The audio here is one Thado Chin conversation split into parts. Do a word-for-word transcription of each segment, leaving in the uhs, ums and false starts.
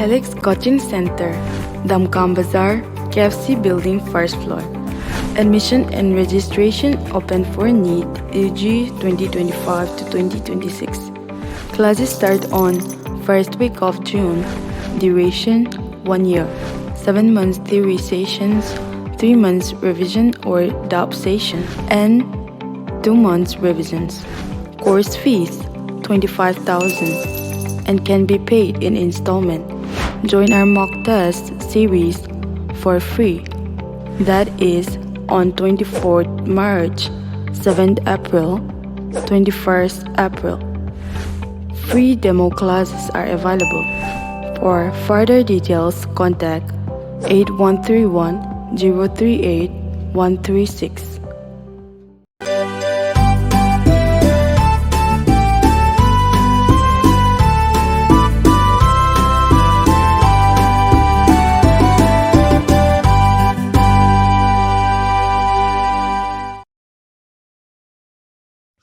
Alex Coaching Center, Damkam Bazar, K F C Building, first floor. Admission and registration open for NEET U G twenty twenty-five to twenty twenty-six. Classes start on first week of June. Duration, one year. Seven months theory sessions, three months revision or doubt session, and two months revisions. Course fees, twenty-five thousand, and can be paid in installment. Join our mock test series for free. That is on twenty-fourth March, seventh April, twenty-first April. Free demo classes are available. For further details, contact eight one three one, zero three eight, one three six.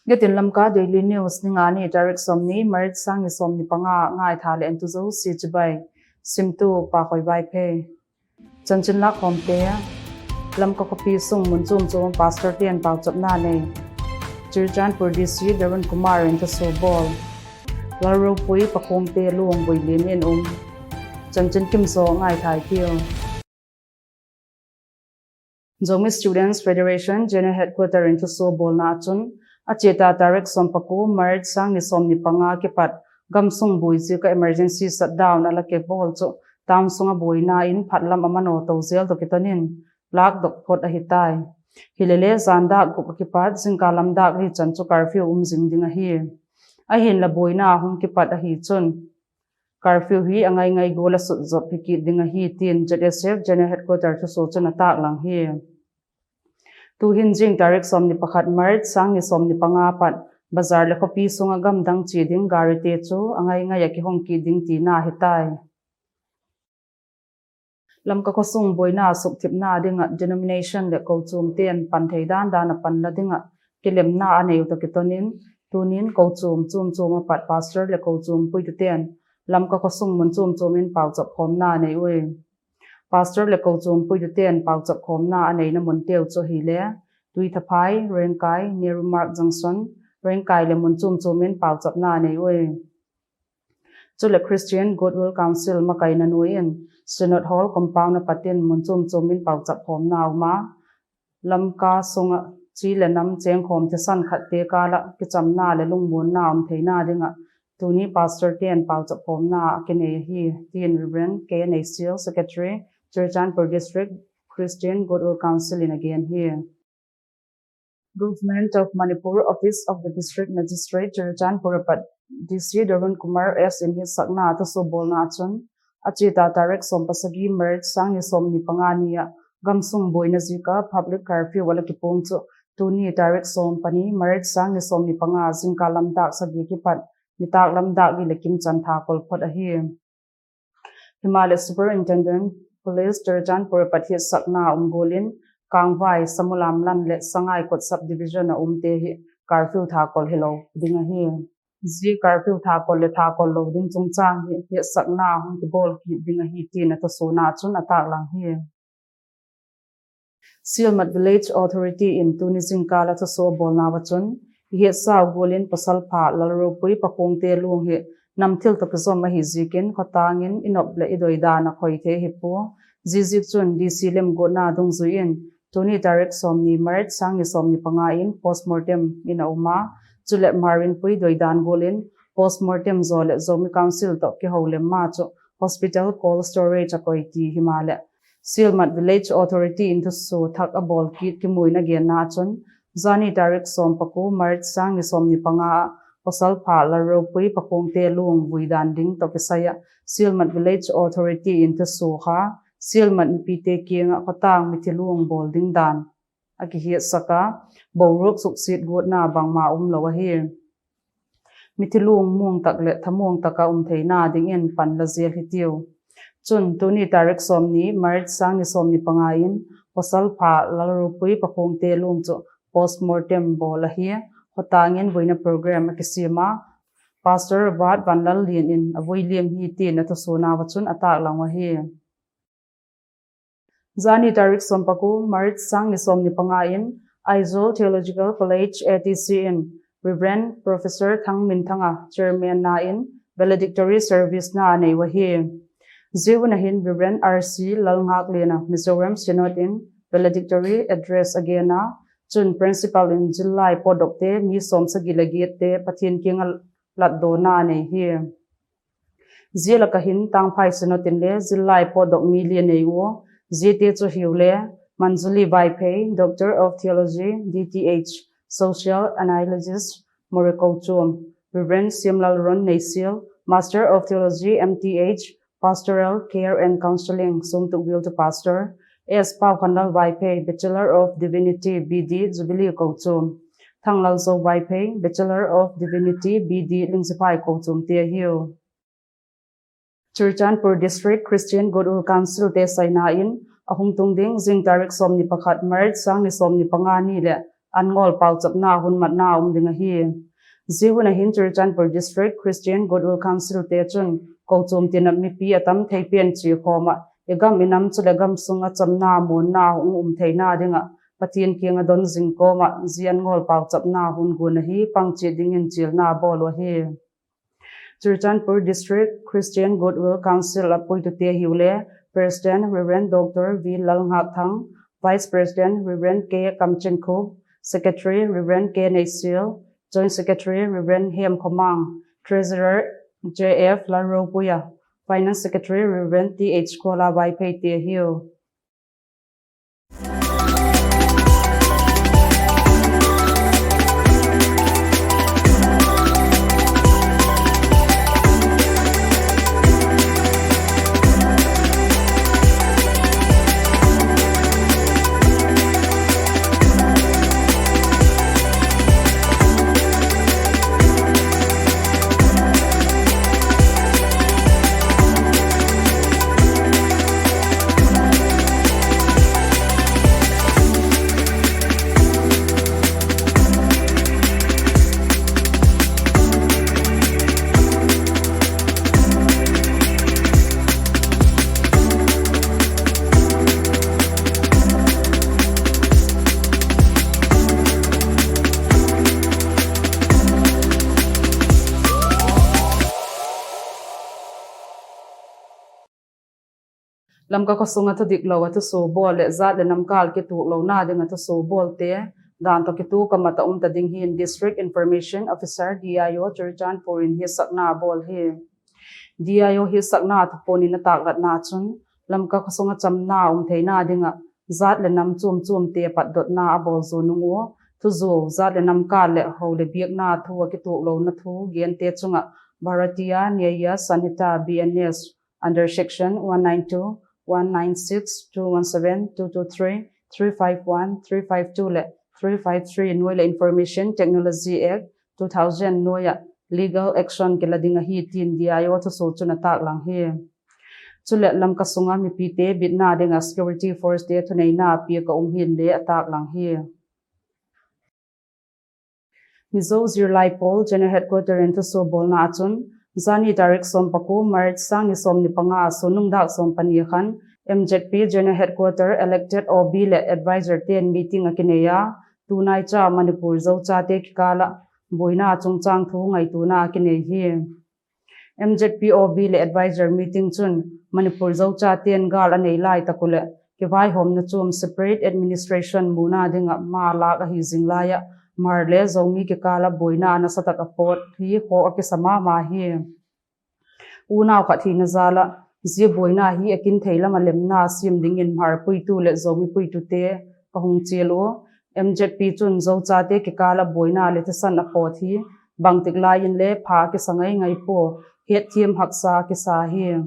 Nitin Lamka Daily News, ni nga ni, tarik som ni, March, sang ni som ni panga, ngaitha le entu jouse chibai. Simtu, Pakhoi Vaiphei. Chanchin lak khom te. Lamka khopi sung mun chom chom pastor ten pauchapna nei. Churachandpur D C Darun Kumar in thuso bol. Lalropui Pakhongte lung vui lim in um. Chanchin kimjo ngaitha i tiu. Zomi Students Federation General Headquarter in thuso bolna chun, acheta tarik som paku, March, sang ni som ni panga kipat gamsung bui jeh a emergency shutdown ala kibol chu, town sunga buina in phatlam amano to jel to kitonin, lak dok phot ahitai. Hilele jan dak gup akipat, jingkah lam dak li chan chu curfew um jing ding ahi. Ahinla buina hung kipat ahi chun, curfew hi angai ngai gol a sut jop hi kit ding ahi, tin Z S F General Headquarter thuso chun ataklang hi. Tuhin jing tarik som ni pakhat March, sang ni som ni panga pat, bazar le khopi sunga gamdang che ding gari te chu angai ngai a kihong kit ding tina ahitai. Lamka khosung buina sukthipna dinga denomination le kochom ten pan thei dan dan a pan la dinga kilemna anei u to kitonin, tunin kochom chom chom apat pastor le kochom puite ten Lamka khosung mun chom chom in pauchap khomna anei ui. Pastor le kochom puite ten pauchap khomna aneina mun teu chu ahile, Tuithaphai, Rengkai, Nehru Marg Junction, Rengkai le mun chom chom in pauchapna anei ui. Chule Christian Goodwill Council makaina noiyin Synod Hall compound a patin mun chom chom in pauchap khomna aum a, Lamka sunga chi le nam chengkhom thisan khat te kala kichamna le lungmonna um theina dinga tuni pastor ten pauchap khomna akinei ahi, tin Reverend K N A Seal, Secretary, Churachandpur District Christian Goodwill Council in agen hi. Government of Manipur, Office of the District Magistrate, Churachandpur apat D C Darun Kumar S in hetsakna thuso bolna chun, acheta tarik som pasagi March, sang ni som ni panga nia gamsung buina jeh a public curfew ala kipung chu, tuni tarik som pani March, sang ni som ni panga jingkah lam dak sagi kipat, nitak lam dak li le kim chan thakol phot ahi. Himale Superintendent Police Churachandpur apat hetsakna um golin, Kangvai, Samulamlan le Sangaikot Subdivision a um te hi curfew thakol hilou ding ahi. Jeh curfew thakol le thakol lou ding chungchang hi hetsakna hung kibol kit ding ahi, tin athusona chun ataklang hi. Sielmat Village Authority in tuni jingkah a thuso bolna a chun, ihetsa u golin pasal pha Lalropui Pakhongte lung hi nam thil to kijom ahi jeh in khotang in inop le idoi dan akhoi thei ahipoi. Jeh jeh chun D C lemgotna dungjuiyin tuni tarik som ni March, sang ni som ni panga in postmortem in aum a, chule Marinpui doi dan golin postmortem jo le Zomi Council to kihou lem ma chu hospital cold storage akoi ti himale Sielmat Village Authority in thuso thak abol kit kimuin agenna chun, jani tarik som paku March, sang ni som ni panga a pasal pha Lalropui Pakhongte lung vui dan ding to kisai a Sielmat Village Authority in thuso kha Sielmat mipite kianga khotang mithi lung bol ding dan akihetsak a, boruak sukset gotna bangma umlou ahi. Mithi lung mong tak le thamong taka um theina dingin pan la jel hitiu. Chun tuni tarik som ni March, sang ni som ni panga in pasal pha Lalropui Pakhongte lung chu postmortem bol ahi. Khotang in vuina program akisem a, Pastor Robert Vanlallen in avui liam hi tin athusunau a chun ataklang u ahi. Jani tarik som paku March sang ni som ni panga in Aizawl Theological College A T C in Reverend Professor Thangminthanga Chairman na in valedictory service na anei u ahi. Jia hun a hin Reverend R C Lalngakliana Mizoram Synod in valedictory address agen a, chun Principal in zillai potdoh te mi som sagi le get te Pathen kianga latdohna anei hi. Jia lak a hin Tangphai Synod in le zillai potdoh mi li anei u, jia te chu hiu le, Manjuli Vaiphei, Doctor of Theology, D T H, Social Analysis, Moreh Kochom, Reverend Siamlalron Neisial, Master of Theology, M T H, Pastoral Care and Counseling, Sumtukville to Pastor, S Paukhanlal Vaiphei, Bachelor of Divinity, B D, Jubilee Kochom, Thanglalzo Vaiphei, Bachelor of Divinity, B D, Lingsiphai Kochom te ahiu. Churachandpur District Christian Goodwill Council te saina in ahung tung ding jing tarik som ni pakhat March sang ni som ni panga ni le an ngol pauchapna hun matna um ding ahi. Jia hun a hin Churachandpur District Christian Goodwill Council te chun Kochom tinap mipi atam thei pen chi khom a, i gam i nam chu le gam sung a chamna muanna hung um theina ding a Pathen kianga don jing kom a jia an ngol pauchapna hun gon ahi pangchih ding in chilna abol u ahi. Churachandpur District Christian Goodwill Council a puitu te hiu le, President Reverend Doctor V Lalngakthang, Vice President Reverend K Kamchinkhup, Secretary Reverend K Neisial, Joint Secretary Reverend Hem Khomang, Treasurer J F Lalropuia, Finance Secretary Reverend T H Kuala Vaiphei te ahiu. Lamka khosunga thudik lou a thuso bol le jat le nam kal kituak louna dinga thuso bol te dan toh kituak a mat a um ta ding hin District Information Officer, D I O, Churachandpur in hetsakna abol hi. D I O hetsakna thuphon in ataklatna chun Lamka khosunga chamna um theina dinga jat le nam chom chom te patdohna abol jou nung u, thujo, jat le nam kal le hou le biakna thu a kituak louna thu gen te chunga Bharatiya Nyaya Sanhita, B N S, under section one nine two, one nine six, two one seven, two two three, three five one, three five two le three five three noi le Information Technology Act two thousand noi a legal action kila ding ahi tin D I O thuso chun ataklang hi. Chule Lamka sunga mipi te bitna dinga security force te thuneina pia ka um hin le ataklang hi. Mizo Zirlai Pawl General Headquarter in thuso bolna a chun, jani tarik som paku March sang ni som ni panga a sunung dak som pani a khan M Z P General Headquarter elected O B le advisor ten meeting a kinei a, tunai cha Manipur Zo chate kikala buaina chungchang thu ngaituna a kinei hi. M Z P O B le advisor meeting chun Manipur Zo chaten gal anei lai tak u le kivaihomna chom separate administration muna dinga ma lak ahi jing lai a, Hmar le Zomi kikala buaina nasatak a pot hi khoh a kisa mama hi. Unau khat hina jal a, jia buaina hi akin thei lam a lemna sem dingin Hmar puitu le Zomi puitu te ka hung chil u, M Z P chun Zo chate kikala buaina le thisan a pot hi bangtik lai in le pha kisa ngai ngai pua, hetthem haksa kisa hi.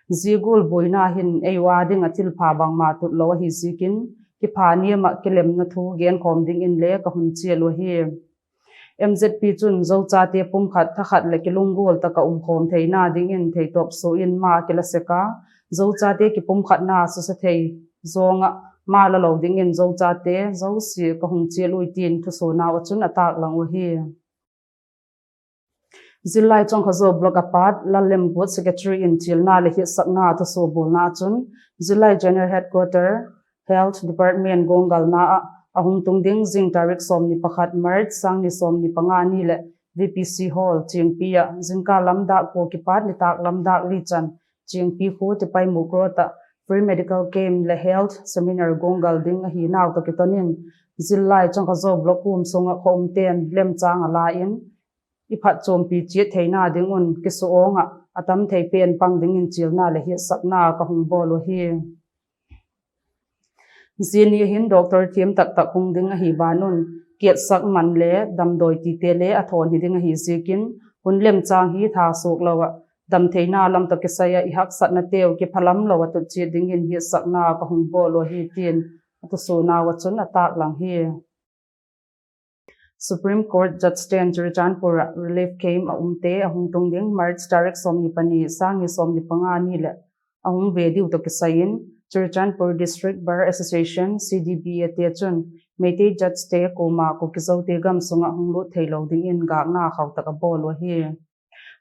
Jia gul buaina hin eiho a dinga thilpha bangma tut lou ahi zikin, kipha niam a kilemna thu genkhom dingin le ka hung chil u hi. M Z P chun Zo chate pumkhat thakhat le kilunggul taka umkhom theina dingin theitop suh in ma kila sek a, Zo chate kipumkhatna suse thei jonga ma la lou dingin Zo chate jouse ka hung chil u tin thusunau a chun ataklang u hi. Zillai Chongkhazo Block apat Lallemgot Secretary in chilna le hetsakna thuso bolna achun Zillai General Headquarter Health Department gonggalna a ahung tung ding zing tarik somni pakhat March sangni somni panga ni le V P C Hall Chingpi a zingkal lamdak ko kipat nitak lamdak li chan Chingpi khu Tipai Mukro ta free medical camp le health seminar gonggal ding ahi nau toh kitonin Zillai Chongkhazo Block kum sunga khoum ten lemchang ala in iphat chompi chiat theina ding un kisu onga atam thei pen pang ding in chilna le hetsakna kahung bol u hi. Zini hin doctor thim taktak hung ding ahi banun kiatsak man le damdoi tite le athon hi ding ahi zikin hun lemchang hi tha suk lo a dam theina lam toh kisai a ihaksatna teu kiphalam lo a tutchiat ding in hetsakna kahung bol u hi tin atusuna achun atak lang hi. Supreme Court Judge ten Churachandpur a relief camp a umte ahung tung ding March tarik somni pani sangni somni panga ni le ahung ve diu toh kisaiin Churachandpur District Bar Association C D B A te chun Meitei judge te koma Kuki-Zo te gam sunga hung lut thei lo ding in gakna khautak abol u ahi.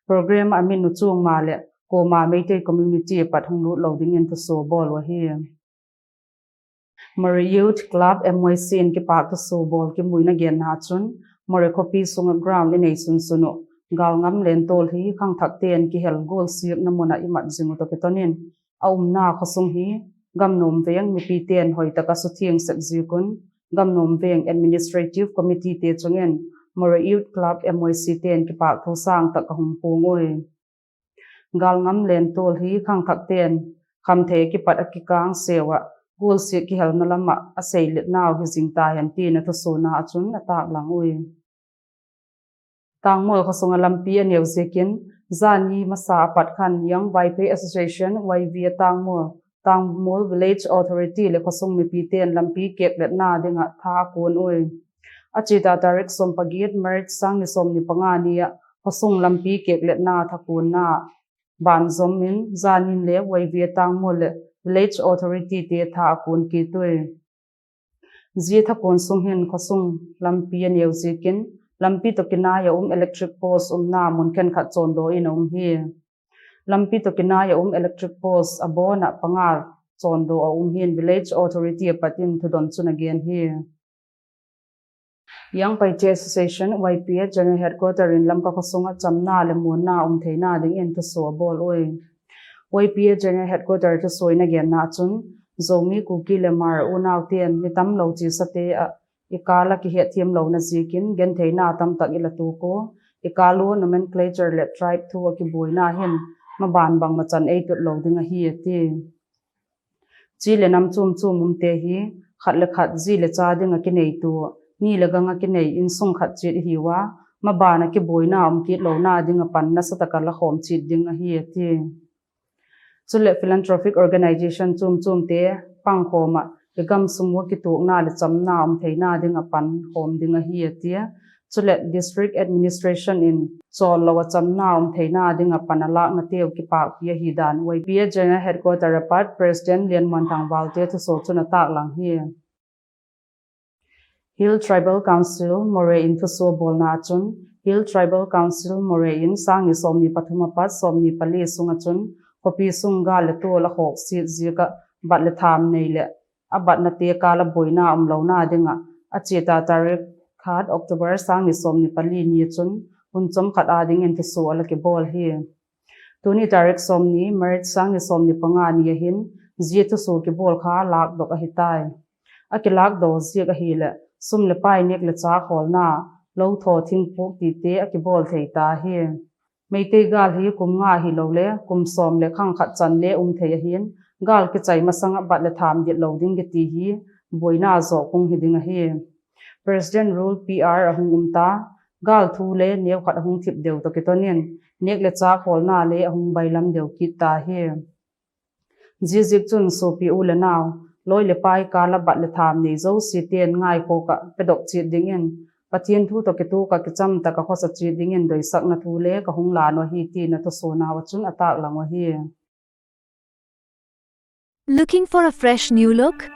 Program a min u chung ma le koma Meitei community a pat hung lut lo ding in thuso bol u ahi. Moreh Youth Club M Y C in kipak thuso bol kimuina genna chun Moreh khopi sunga ground inei sunsun u Galngam Lentol hi khangthak ten kihel gol siakna muna imat zing u toh kitonin a umna khosung hi Gamnom Veng mipi ten hoitaka suthing sep zikun Gamnom Veng Administrative Committee te chungin Moreh Youth Club M Y C ten kipak thu sang tak ahung pung ui. Galngam Lentol hi khangthak ten khamthei kipat akikang seuva gulsiak kihelna lama aseilet nau hi zingta hen tina thusuna achun atak lang ui. Tangmol khosunga lampi aneo zikin zani masa apat khan Young Vaiphei Association Y V a Tangmol Tangmol Village Authority le khosung mipi ten lampi kekletna dinga tha akun ui. Achita tarik som pagiet March sangni somni panga ni a khosung lampi kekletna thakunna banzom in zanin le Y V a Tangmol le Village Authority te tha akun kit ui. Zia thakun sung hin khosung lampi aneo zikin lampi toh kinai a um electric post umna mun khenkhat chondoh in aum hi. Lampi toh kinai a um electric post abona panga chondoh aum hin Village Authority apat in thudon chun agen hi. Young Paite Association Y P A General Headquarter in Lamka khosunga chamna le muanna um theina dingin thuso abol ui. Y P A General Headquarter thusoina genna chun Zomi, Kuki le Hmar unau ten mi tamlo chesate a ikala kihetthem louna zikin gentheina tamtak ila tuku, ikal u nomenclature le tribe thu akibuaina hin maban bangmachan eitut lo ding ahi ati. Chi le nam chom chom umte hi khat le khat ji le cha dinga kineitu, ni le ganga kinei insung khat chet ihiuva, mabana kibuaina um kit louna dinga pan nasataka lakhom chet ding ahi ati. Chule philanthropic organization chom chomte pangkhoma igam sung uva kitukna le chamna um theina dinga pankhom ding ahi ati. Chule District Administration in chol lo a chamna um theina dinga pan alakna teu kipakpi ahi dan Y P A General Headquarter apat President Lianmuanthang Valte thuso chun atak lang hi. Hill Tribal Council Moreh in thuso bolna achun Hill Tribal Council Moreh in sangni somni pathum apat somni pali sunga chun khopi sung gal le tol akhok sit ziaka bat le tham nei le abatna te kala buaina um louna dinga achita tarik khat October sangni somni pali ni chun hun chomkhat a dingin thuso ala kibol hi. Tuni tarik somni March sangni somni panga ni ahin zia thuso kibol kha lakdoh ahitai. Akilakdoh ziak ahile sum le pai nek le cha kholna, lou tho thingpuk tite akibol thei ta hi. Meitei gal hi kum nga hilou le kum som le khang khat chan le um thei ahin, gal kichai masanga bat le tham dit lo ding kiti hi buaina zoh kung hi ding ahi. President Rule P R ahung um ta, gal thu le neo khat ahung thip deu toh kitonin, nek le cha kholna le ahung bailam deu kit ta hi. Ziaziak chun sopi u le nao, loi le pai kala bat le tham nei zosi ten ngaikhoka pedok chet dingin, Pathen thu toh kituka kicham taka khosa chet dingin doisakna thu le kahung lan u ahi tina thuso nau achun atak lang u ahi. Looking for a fresh new look?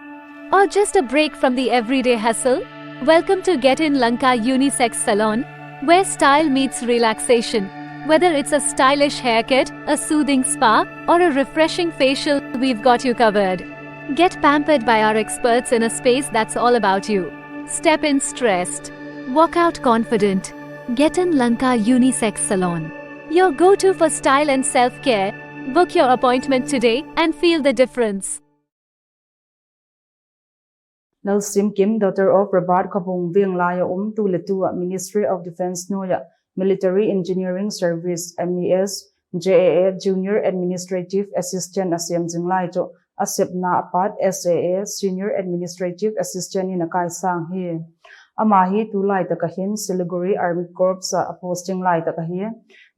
Or just a break from the everyday hustle? Welcome to Get In Lanka Unisex Salon, where style meets relaxation. Whether it's a stylish haircut, a soothing spa, or a refreshing facial, we've got you covered. Get pampered by our experts in a space that's all about you. Step in stressed. Walk out confident. Get in Lanka Unisex Salon. Your go-to for style and self-care. Book your appointment today and feel the difference. Lalsimkim, daughter of Robert Khabung, Venglai a um, tuletu a Ministry of Defence noiya Military Engineering Service, M E S, J A A, Junior Administrative Assistant asem jing lai chu, asepna apat S A A, Senior Administrative Assistant in akaisang hi. Ama hi tulai taka hin Siliguri Army Corps a posting lai taka hi,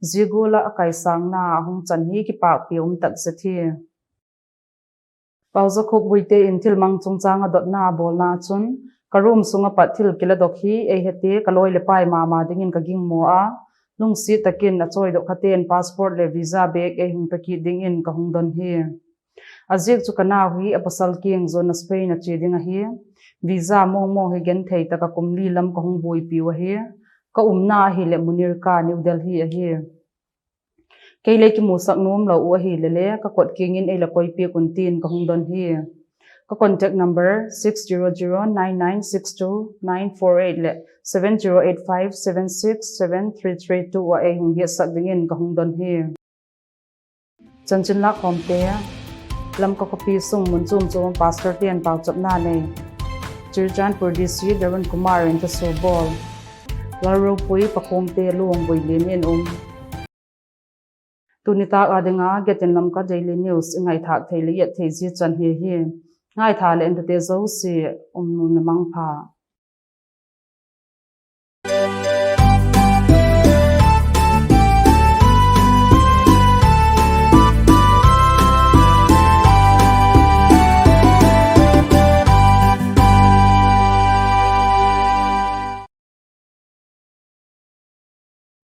jigula akaisangna ahung chan hi kipakpi um tak jat hi. Paojakhup Guite in thilmang chungchang a dotna a bolna chun, ka room sunga pat thil kiladok hi, ei hete ka loi le pai mama dingin ka gingmo a, lungsi takin a choi dok khaten passport le visa bag ei hung peki dingin ka hung don hi. A ziak chu ka nau hi a pasal king zon a Spain a chi ding ahi. Visa mong mong hi gen thei taka kum li lam ka hung buipiu ahi. Ka umna ahi le Munirka New Delhi ahi. Kei le kimusak nom lo u ahi le le, ka kot kingin ei la koipi kun tin ka hung don hi. Ka contact number six zero zero nine nine six two nine four eight le seven zero eight five seven six seven three three two a ei hung hiatsak dingin ka hung don hi. Chanchin lak khom te, Lamka khopi sung mun chum chum pastor ten pauchapna nei. Churachandpur D C Darun Kumar in thuso bol. Lalropui Pakhong te luang boi lim in um. Tuni tak a dinga Getin Lamka Daily News i ngaithak thei le iat thei ji chan hi hi. Ngaitha le en te jouse um nu na mangpha.